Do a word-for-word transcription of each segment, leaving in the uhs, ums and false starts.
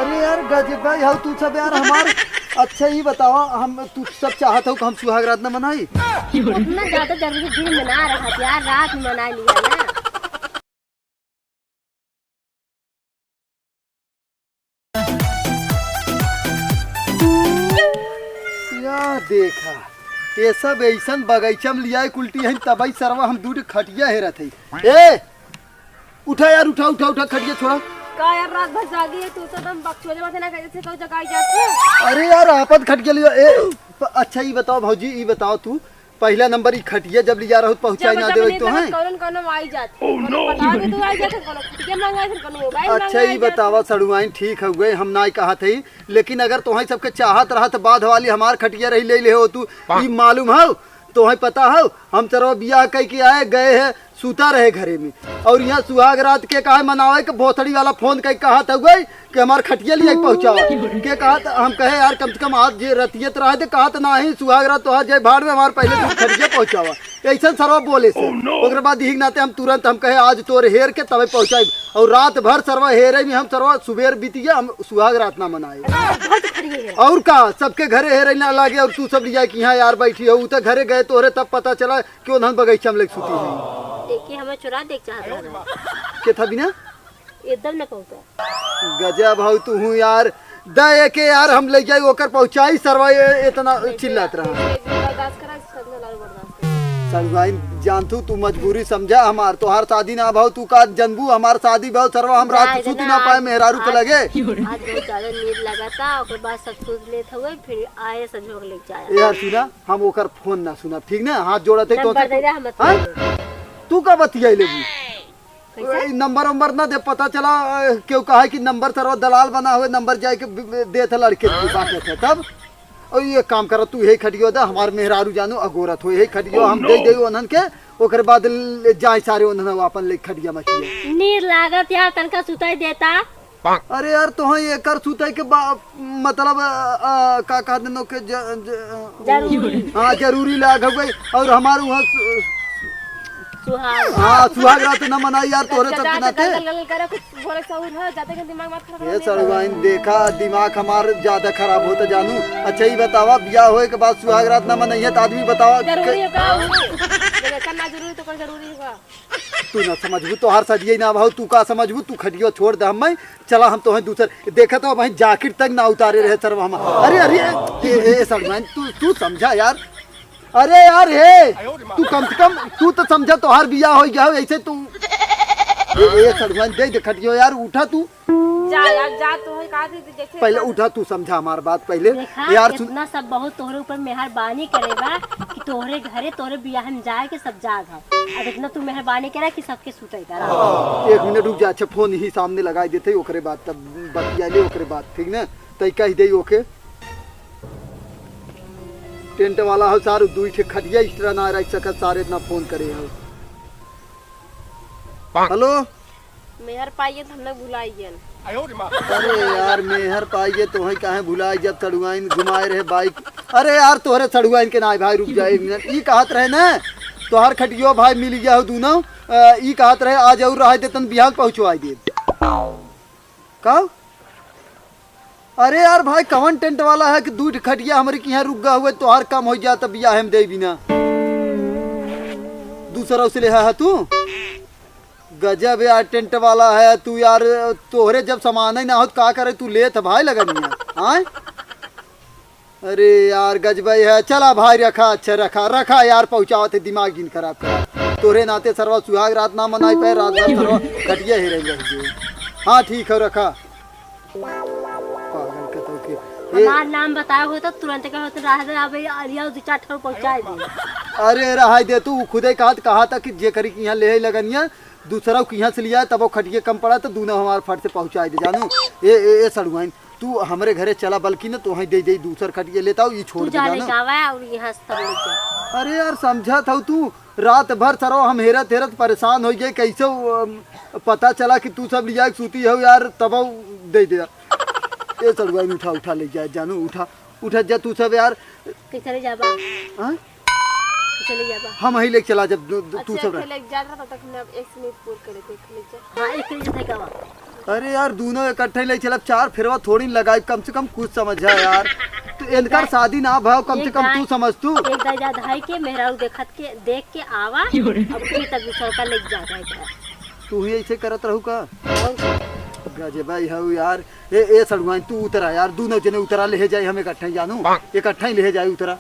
अरे यार, गजब भाई, हौ तू सब यार हमार। अच्छा, ई बतावा, हम, तू सब चाहत हौ कि हम सुहाग रात न मनाई? इतना ज्यादा जरूरी दिन में ना रहत यार, रात में मना लिया ना। या देखा, ये सब ऐसन बगैचा में लियाए कुल्टी है, तबई सरवा हम दूध खटिया हेरत है। ए, उठा यार, उठा, उठा, उठा, खटिया छोड़ा। का यार, रात भर जागी है तू, तो दम बकचोदे माथे ना करे से कहूँ जगाई जात है। अरे यार, आपत खटिया लिया। ए, प-, अच्छा, ई बताओ भौजी, ई बताओ तू, पहिला नंबर ई खटिया जब लिया रहू, पहुँचाई जब, ना जब देवे नहीं तो है। कौन, कौन आई जात है? Oh, कौन no। पता भी तू आई जात है, कौन खटिया मंगाई है, कौन मोबाइल अच्छा, मंगाई ई जात है। बतावा सड़ुआइन, ठीक हउए, हम नाई कहत हई, लेकिन अगर तोहई सबके चाहत रहत, बाद वाली हमार खटिया रही, ले ले हो तू, ई मालूम हौ? तोहई पता हौ, हम सरवा बियाह कई के आए, गए है, सुता रहे घरे में, और यहाँ सुहाग रात के काहे मनावे के भोसड़ी वाला फोन कई कहत हउए कि हमार खटिया लिया के पहुँचावा। के कहत, हम कहे, "यार, कम से कम आज जे रतियत रहे दे।" कहत, "नाही, सुहाग रात तोहार जाए भाड़ में, हमार पहले तू खटिया पहुँचावा।" ऐसन सरवा बोले से। Oh, no। ओकरे बाद यही नाते हम तुरंत हम कहे, "आज तोर हेर के तबे पहुँचाई।" और रात भर सरवा हेरे में हम सरवा सुबेर बीतिया, हम सुहाग रात ना मनाए। रात भर तो खड़ी है। और का, सबके घरे हेरे ना लागे, और तू सब लिया कि यहाँ यार बैठी हो, उ तो घरे गए तोहरे तब पता चला कि ओनहन बगैचा में लेके सूती है। देखिए, हमें चुरा देख चाहत रहा। के था बिना? एकदम न कहूँगा। गजब हौ तू हूँ यार। द एके यार, हम ले जाई ओकर पहुँचाई सरवा, ये इतना चिल्लात रहा। बर्दाश्त करा, समझा लाल बर्दाश्त करा। सड़ुआइन, जानतू तू मजबूरी समझा हमार, तोहार शादी ना भाव, तू का जनबू हमार शादी भाव सरवा, हम रात जाए सूती देना, ना पाए आज, मेहरारू के आज, लगे। आज बहुत ज्यादा नींद लगा था, ओकर बाद सब सूत लेत हुए, फिर आए संजोग लेके जाए। ए यार सुना, हम ओकर फोन ना सुनब, ठीक ना? हाथ जोड़त है तो नंबर दे दे, हम हाँ? बतियाई। तू का बतियाई लेबू? कैसे? ए, नंबर वंबर ना दे, पता चला, अ, केहू कहा कि नंबर सरवा दलाल बना हुए, नंबर जाए के ब-, ब-, देत है लड़के की बात है तब। और ये काम कर, तू यही खटियो दे, हमार मेहरारू जानू अगोरत हो, यही खटियो हम दे दे ओनहन के, ओकरे बाद ले जाए सारे ओनहन अपन ले खटिया मचिया। नीर लागत यार, तनका सुताई देता। अरे यार, तोहई एकर सुतई के बा-, मतलब, अ, अ, का कहत ननो के ज-, ज-, जरूरी। हाँ, जरूरी लाग हउए। और हमार वहाँ सु-, सुहाग। हाँ, सुहाग रात न मनाई यार, तोहरे सब के नाते। गल, गल, गल करे, कुछ बोले सहूर हो, जाते के दिमाग मत खराब ये करने। सड़ुआइन, देखा, दिमाग हमार ज्यादा खराब होता जानू। अच्छा, ई बतावा, बियाह होए के बाद सुहाग रात न मनइहे, त आदमी बतावा जरूरी के- है का? जब ऐसा ना जरूरी, तो कोई जरूरी है का? तू ना समझबू, तोहार सदिये ना भाव, तू का समझबू, तू खटियो छोड़ दे हमें, चला हम तोहें दूसर, देखा तो भाई जाकिट तक ना उतारे रहे सरवा हम। अरे, अरे, ए, ए, ए, सड़ुआइन, तू, तू समझा यार। अरे यार, हे, तू कम से कम, तू तो समझा, तोहार बियाह हो गया हो, ऐसे तू, ए, ए, सड़ुआइन, दे दे खटियो यार, उठा तू। जा यार, जा, तोहे का दे दे, जैसे पहले का उठा, तू समझा हमार बात पहले। देखा, यार, सुन। इतना सब बहुत तोहरे ऊपर मेहरबानी करे बा कि तोहरे घरे, तोहरे बियाह में जाए के सब जाग है। अब इतना तू मेहरबानी करा कि सबके सुते करा। एक मिनट रुक जा, अच्छा, फोन ही सामने लगाई देते, ओकरे बाद तब बतिया ले, ओकरे बाद, ठीक ना? तई कह दे ओके, टेंट वाला हो सारू, दुई ठे खटिया extra ना रख सकत, सारे इतना फोन करे हो। हेलो। मेहर पाइए तो हम लोग भुलाई गए। अरे यार, मेहर पाइए तो वहीं काहे भुलाई, जब सड़ुआइन घुमाए रहे बाइक। अरे यार, तोहरे सड़ुआइन के नाई भाई, रुक जा एक मिनट। ई कहत रहे ना, तोहर खटियो भाई मिल गया हो दूनो। अ, ई कहत रहे, आज और रहा दे, तन बिहान पहुँचवाई दे। का? अरे यार भाई, कवन टेंट वाला है कि दू ठे खटिया हमरे के यहाँ रुक गए हुए, तोहार काम हो जात बियाह में दे बिना। दूसरा उसे ले है तू? गजब यार, टेंट वाला है तू यार, तोहरे जब सामान ही ना होत, का करे तू लेत भाई लगनिया, आय? अरे यार, गजबई है। चला भाई, रखा, अच्छा, रखा, रखा यार, पहुँचावत है, दिमाग जिन खराब करा। तोरे नाते सरवा सुहाग रात ना मनाई पाए, रात भर सरवा खटिया ही रह जाए। हाँ, ठीक है, रखा। पागल कतौ के। ए, हमार नाम बताए हो तो तुरंत कहो तो रह दे, अबे अरिया दो चार ठो पहुँचाए दे। अरे रहाई दे तू, खुदे कहा, कहा था कि जे करी कि यहाँ ले आई लगनिया, दूसरा के यहाँ से लिया, तब वो खटिया कम पड़ा तो दूनो हमार फट से पहुँचाए दे, जानू। ए, ए, ए, सड़ुआइन, तू हमरे घरे चला, बल्कि न तोहई दे दे, दूसर खटिया लेता हूँ, ई छोड़ तू दे, जाने जाना। का बा और यहाँ से तब लेके आ। अरे यार, समझत हऊ तू, रात भर सरवा हम हेरत हेरत परेशान हो गए, कैसे, अम, पता चला कि तू सब लिया के सूती हो यार, तब दे दे। ए सड़ुआइन, उठा, उठा, ले जाए, जानू, उठा, उठा जा तू सब यार। कैसे ले जाबा? हाँ? चले जाबा। हम ही लेके चला जब दू-, दू-, तू अच्छा, सब रह। खेले जात रहा, तब तक हमने अब एक से नहीं पूर करे थे, खेले जा। हाँ, एक खेले जाते का बा? अरे यार, दूनो इकट्ठे ले चलब, चार फेरवा थोड़ी लगाई, कम से कम कुछ समझा यार। तो इनकर दाई, शादी ना भाव, कम से एक कम दाई, तू समझ तू। एक दाई जा धाई के मेहरारू देखत के, देख के आवा, अब फिर तब दूसर का लेके जा, जा, जा। तू ही ऐसे करत रहू का? और गजबे हऊ यार। ए, ए सड़ुआइन, तू उतरा यार, दूनो जने उतरा, लेहे जाई हम इकट्ठे जानू, इकट्ठे ही लेहे जाई उतरा।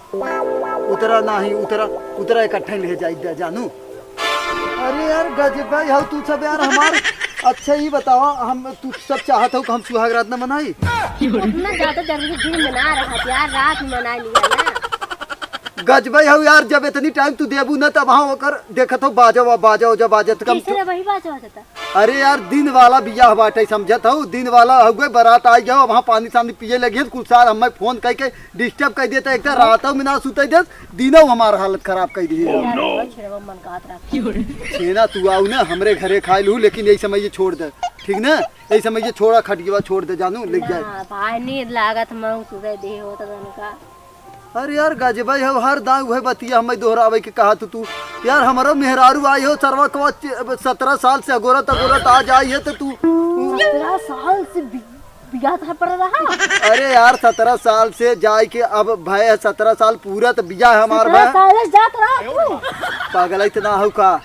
उतरा नाही, उतरा, उतरा इकट्ठे ही लेहे जाई दे जानू। अरे यार, गजबे हऊ तू सब यार हमार। अच्छा, ई बतावा, हम, तू सब चाहत हऊ कि हम सुहाग रात न मनाई? उतना ज्यादा जरूरी दिन में ना रहा यार, रात में मना लिया ना। गजबे हऊ यार, जब इतनी टाइम तू देबू ना, तब हाँ ओकर देखत हऊ बाजा वा-, बाजा उजा बाजत कम कैसे तू रे वही बाजा बाजता? अरे यार, दिन वाला बियाह बाटे, समझत हऊ, दिन वाला हउए, बारात आई गयो, वहाँ पानी सानी पिए लगी, कुल सार हमें फोन कइ के डिस्टर्ब कइ देता, एक तो रातों में ना सुते देत, दिनों हमार हालत खराब कइ दी। यार, बहुत छेड़वा मन कहत रहा। छेना तू आऊ ना, हमरे घरे खाए लू, लेकिन यही समय ये छोड़ दे, ठीक ना? यही समय ये छोड़ा, खटिया छोड़ दे जानू, ले जाए। ना भाई, नींद लागत, मऊ सुते दे होत तनका। अरे यार, गजबे हो, हर दाई उहे बतिया हमें दोहरावे के कहा तू, तू। यार, हमरो मेहरारू आई हो, सरवा कवा च-, सतरह साल से अगोरत, अगोरत आज आई है, तो तू। सतरह साल से बि-, बियाह था पड़ रहा। अरे यार, सतरह साल से जाए के अब भय है, सतरह साल पूरा तो बियाह है हमार सतरह भय। साल से जात रहा तू। पागल इतना हो का?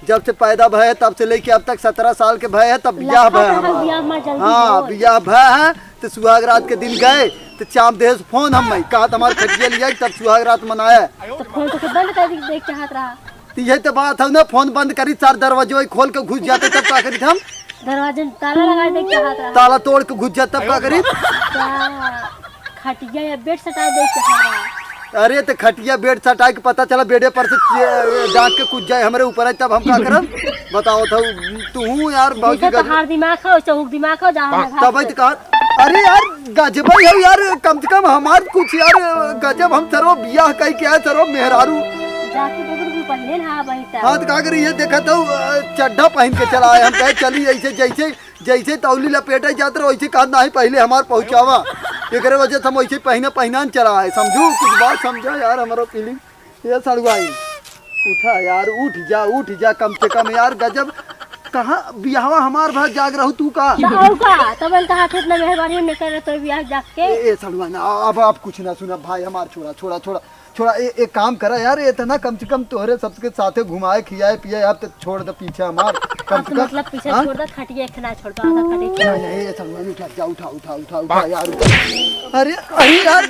जब से पैदा भय है, तब से लेके अब तक सतरह साल के भय है, तब बियाह लगता भय है तो हमार। बियाह हमार जल्दी हाँ, हो। बियाह भय है, तो सुहाग रात के दिन गए, तो चाप देहे से फोन हम नहीं, कहा तुम्हारे खटिया लिया, तब सुहाग रात मनाया। तो फोन तो के बंद कर दे, देख चाहत रहा। तो यही तो बात है ना, फोन बंद करी, चार दरवाजे खोल के घुस जाते, तब का करी हम? दरवाजे में ताला लगा दे चाहत रहा। ताला तोड़ के घुस जाते, तब का करी? का खटिया या बेड सटा दे चाहत रहा। अरे, तो खटिया बेड सटाए के पता चला, बेडे पर से चे-, डांक के कूद जाए हमरे ऊपर, तब हम का करब? बताओ तो, तू हूँ यार, बाबूजी जैसे गजब। तोहार दिमाग हो, चौक दिमाग हो, जा हमरे घर तब से। तो कहा, अरे यार, गजब है यार, कम से कम हमार कुछ यार, गजब हम सरो बियाह कई के आए, सरो मेहरारू। जाके देखो, तू पहले ना आवा ही था। हाँ, तो का करी, ये देखा तो, अ, चड्ढा पहन के चला आए, हम कहे, चली ऐसे जैसे जैसे तौली लपेटे जात रहो, वैसे कहा, "नाही, पहले हमार पहुँचावा।" एकरे वजह से हम वैसे पहने पहनान चला आए, समझू? कुछ बात समझा यार, हमारा फीलिंग। ये सड़ुआई, उठा यार, उठ जा, उठ जा, कम से कम यार, गजब। कहाँ बियाहवा हमार भा जाग रहू तू का? तो और का? तब हम कहा थे, इतना मेहरबानी ने करे तो बियाह जाग के। ए, ए, सड़ुआई ना, अब, अब कुछ ना सुना भाई, हमार छोड़ा, छोड़ा, छोड़ा। छोड़ा, ए-, एक काम करा यार, इतना कम से कम तोहरे सबके साथे घुमाए, खियाए, पियाए, अब तो छोड़ दे पीछे हमार, कम अब से तो कम। मतलब पीछे हाँ? छोड़ दे, खटिया एक ना छोड़ पाओ, खटिया। नहीं, नहीं, ये सड़ुआइन उठा, जा, उठा, उठा, उठा, उठा यार, उठा। अरे, अरे यार,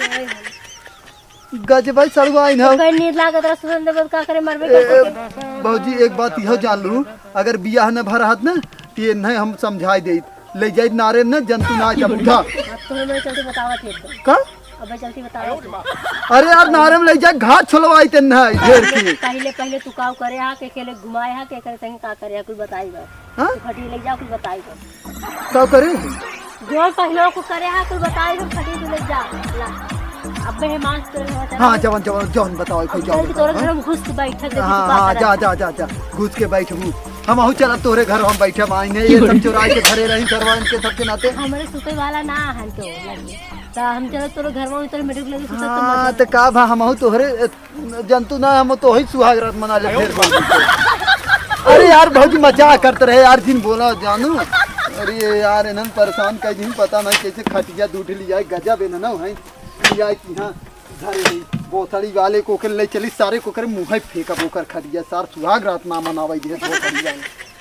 गजब है सड़ुआइन हो। कहीं नींद लागत रहा, सुतन देबो तो का करे, मरबे ए, करते। भौजी, एक बात इहो जान लू, अगर बियाह न भर रहत ना, तो ये नहीं हम समझाई देत, ले जाइत नारे में ना, जंतु ना जब उठा। अब तो मैं चलते बतावा थे एकदम। का? अबे चलती बताओ। अरे यार, नारे में ले जा, घाट छोलवाई ते ना, ढेर की। पहले, पहले तू काऊ करे हा, के खेले घुमाए हा, के करे संग का करे हा, कुल बताई बा। हाँ? तू खटिया ले जा, कुल बताई बा। का करे? जो पहले को करे हा, कुल बताई बा, खटिया तू ले जा। ला। अबे हे मांस तोरे हो, हाँ, जवन, जवन, जवन बताओ, कोई अब जवन चल के बताओ, तोरे हाँ? घर में घुस के बैठे, देखी हाँ, तू का हाँ, करे। जा, जा, जा, जा, घुस के बैठ, घुस। हम आहू चलब तोरे घर, हम बैठे, आईने, ये सब चोराई के धरे रही, सरवा इनके सबके नाते। हमरे सुते वाला ना हन तो। त हम चलत तोरो घरवा में तोरे मेरे को लगे सुतत तो हाँ, मजा त का भा हमहू तोहरे, अ, जंतु ना, हम तो ही सुहाग रात मना ले फेर बोल देते। अरे यार, भौजी मजाक करत रहे यार, जिन बोला जानू। अरे यार, इन्हन परेशान कई दिन, पता नहीं कैसे खटिया दूठ लिया, गजब इन्हन है, लिया कि हाँ, धरे नहीं, भोसड़ी वाले को के ले चली, सारे को करे मुँह फेंकब ओकर खटिया, सार सुहाग रात ना मनावे दे भोसड़ी वाले।